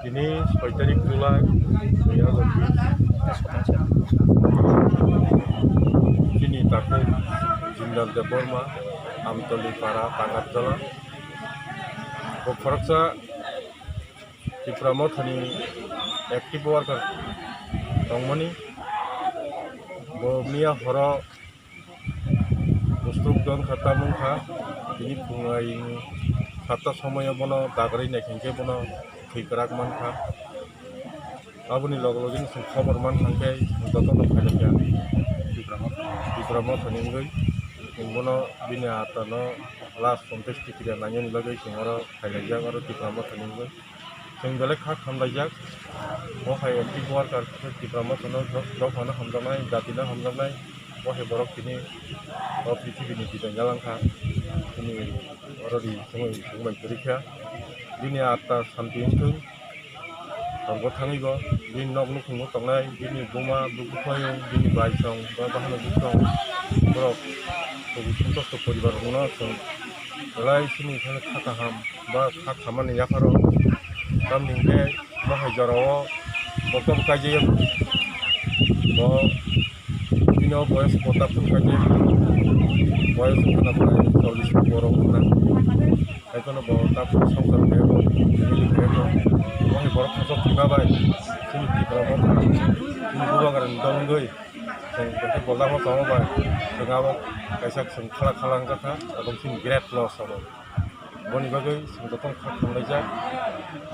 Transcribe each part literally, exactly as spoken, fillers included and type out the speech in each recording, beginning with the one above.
Tini soi tarik July dui hajar bis. Chini takhuk Jindal Debbarma, Amtoli Para, Tangarjala. Bo khoroksa Tipra Mothani active worker tongmani. Bo miya horo Bustrok don kha, tamung kha, tini phungai satta somoyo bono dagri nai hinkhe bono thwi kwrak man kha. Aboni loge loge chwng khobor man kha khe chwng jotono phai lai kha. Tipra Motha ni wngwi chwng bono bini atano last contest tikira nainani bagwi chwng oro phai laijak, oro Tipra Motha ni wngwi. Chwng belai kha khamlaijak. Bo hai active worker khe Tipra Mothano jotono hamjaknai, jatino hamjaknai. Bo hai borok tini o prithibini bidai yalang kha. Tini oro ri chwngwi chwngbai kwrwi kha. Bini atma santi wngthung. Sorgo thangwi bo bini nok nukhungo tongnai, bini buma, bwkhwrang, bini baisong, ba bahano bwsong borok kobo songtokto poribar rokno chwng belai chini thani kha kaham ba kha khamani yapharo tamni hwnkhe bo hai jorao bo kok kaijak bo bini o boyes bo tabuk kaijak boyes wngkha na prai chollish borok wngkha. Haikheno bo tabuk songchar khe bo family khe bo bo hai borok khachok thwima bai chini Tipra bo chini bubagrani dol wngwi chwng bo khe boljak bo tongma bai chwng abo kaisa chwng khala khala wngkha kha abo chini great loss abo. Boni bagwi chwng jotono kha khamlaijak,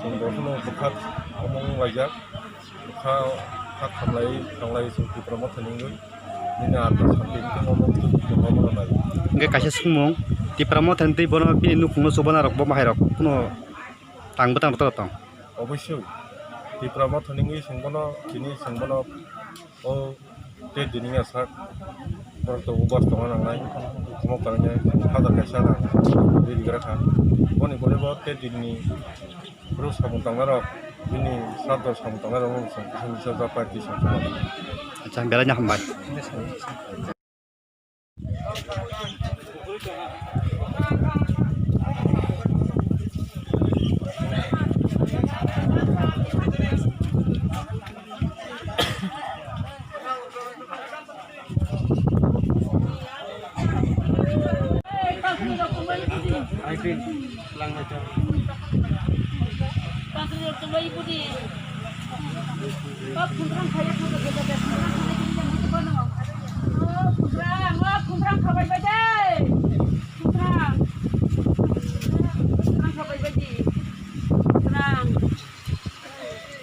chwng bo phano bwkha omo wng laijak, bwkha kha khamlai thanglai chwng Tipra Mothani wngwi nini atma santi wngtong omo wngtong omo rwnai. Hwnkhe kaisa swngmung, Tipra Mothani tei bono bini nukhungno chubana rok bo bahai rok kuno tang bwtang rok tong? Obosoi, Tipra Mothani wngwi chwng bono tini chwng bono o Tei dini ya sak borok to ubas tongna nangnai, omo kainwi hazar kaisa rang ri rigra kha. Boni bole bo tei dini bwrwi samung tangnai rok, bini sat dol samung tangnai rok no chwng kisa misa ja party song kha. Acha, belai no hambai.